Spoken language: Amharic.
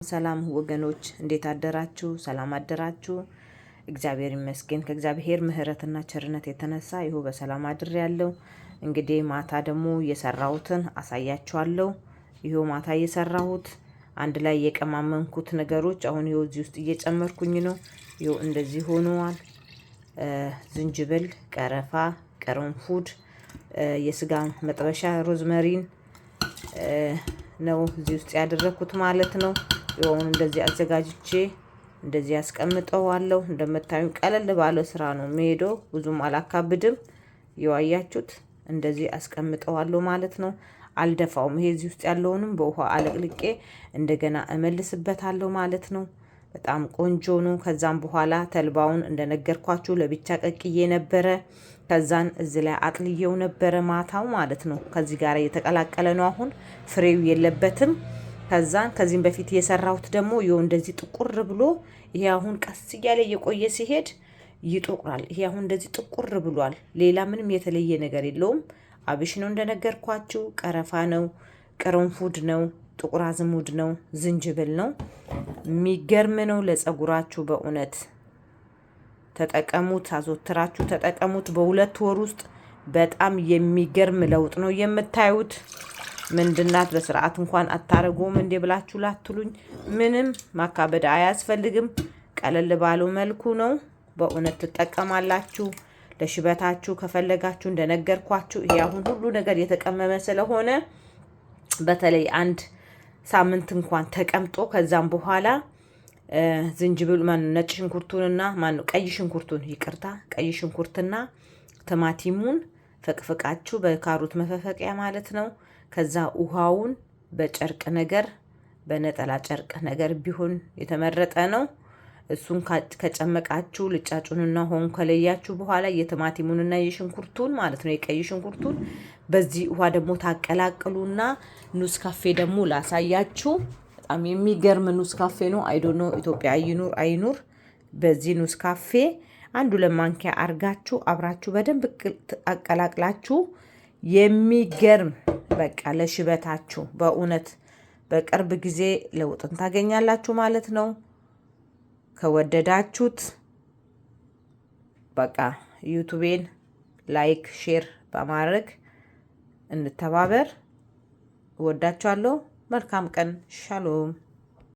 ሰላም ወገኖች፣ እንዴት አደራችሁ? ሰላም አደራችሁ? እግዚአብሔር ይመስገን። ከእግዚአብሔር ምሕረትና ቸርነት የተነሳ ይኸው በሰላም አድሬያለሁ። እንግዲህ ማታ ደግሞ የሰራሁትን አሳያችኋለሁ። ይኸው ማታ የሰራሁት አንድ ላይ የቀማመንኩት ነገሮች አሁን ይኸው እዚህ ውስጥ እየጨመርኩኝ ነው። ይኸው እንደዚህ ሆነዋል። ዝንጅብል፣ ቀረፋ፣ ቅርንፉድ፣ የስጋ መጥበሻ rosemary ን ነው እዚህ ውስጥ ያደረኩት ማለት ነው። ይኸው እንደዚህ አዘጋጅቼ እንደዚህ ያስቀምጠዋለሁ። እንደምታዩ ቀለል ባለ ስራ ነው የሚሄደው፣ ብዙም አላካብድም። ይዋያችሁት እንደዚህ አስቀምጠዋለሁ ማለት ነው። አልደፋውም። ይሄ እዚህ ውስጥ ያለውንም በውሃ አለቅልቄ እንደገና እመልስበታለሁ ማለት ነው። በጣም ቆንጆ ነው። ከዛም በኋላ ተልባውን እንደነገርኳችሁ ለብቻ ቀቅዬ ነበረ። ከዛን እዚህ ላይ አጥልየው ነበረ ማታው ማለት ነው። ከዚህ ጋር እየተቀላቀለ ነው። አሁን ፍሬው የለበትም። ከዛን ከዚህም በፊት የሰራሁት ደግሞ ይኸው እንደዚህ ጥቁር ብሎ ይሄ አሁን ቀስ እያለ እየቆየ ሲሄድ ይጦቁራል። ይሄ አሁን እንደዚህ ጥቁር ብሏል። ሌላ ምንም የተለየ ነገር የለውም። አብሽ ነው እንደነገርኳችሁ፣ ቀረፋ ነው፣ ቅርንፉድ ነው፣ ጥቁር አዝሙድ ነው፣ ዝንጅብል ነው። የሚገርም ነው ለጸጉራችሁ በእውነት ተጠቀሙት፣ አዘወትራችሁ ተጠቀሙት። በ2 ወር ውስጥ በጣም የሚገርም ለውጥ ነው የምታዩት። ምንድናት በስርዓት እንኳን አታረጎም እንዴ ብላችሁ ላትሉኝ፣ ምንም ማካበድ አያስፈልግም። ቀለል ባለው መልኩ ነው በእውነት ትጠቀማላችሁ። ለሽበታችሁ ከፈለጋችሁ እንደነገርኳችሁ ይሄ አሁን ሁሉ ነገር የተቀመመ ስለሆነ በተለይ አንድ ሳምንት እንኳን ተቀምጦ ከዛም በኋላ ዝንጅብል ማነው ነጭ ሽንኩርቱንና ማነው ቀይ ሽንኩርቱን ይቅርታ፣ ቀይ ሽንኩርትና ቲማቲሙን ፈቅፍቃችሁ በካሮት መፈፈቂያ ማለት ነው። ከዛ ውሃውን በጨርቅ ነገር በነጠላ ጨርቅ ነገር ቢሆን የተመረጠ ነው። እሱን ከጨመቃችሁ ልጫጩንና ውሃውን ከለያችሁ በኋላ የቲማቲሙንና የሽንኩርቱን ማለት ነው የቀይ ሽንኩርቱን በዚህ ውሃ ደግሞ ታቀላቅሉና ኑስካፌ ደግሞ ላሳያችሁ። በጣም የሚገርም ኑስካፌ ነው። I don't know ኢትዮጵያ ይኑር አይኑር። በዚህ ኑስካፌ አንዱ ለማንኪያ አርጋችሁ አብራችሁ በደንብ አቀላቅላችሁ የሚገርም በቃ ለሽበታችሁ በእውነት በቅርብ ጊዜ ለውጥን ታገኛላችሁ ማለት ነው። ከወደዳችሁት በቃ ዩቱቤን like፣ share በማድረግ እንተባበር። እወዳችኋለሁ። መልካም ቀን። ሻሎም።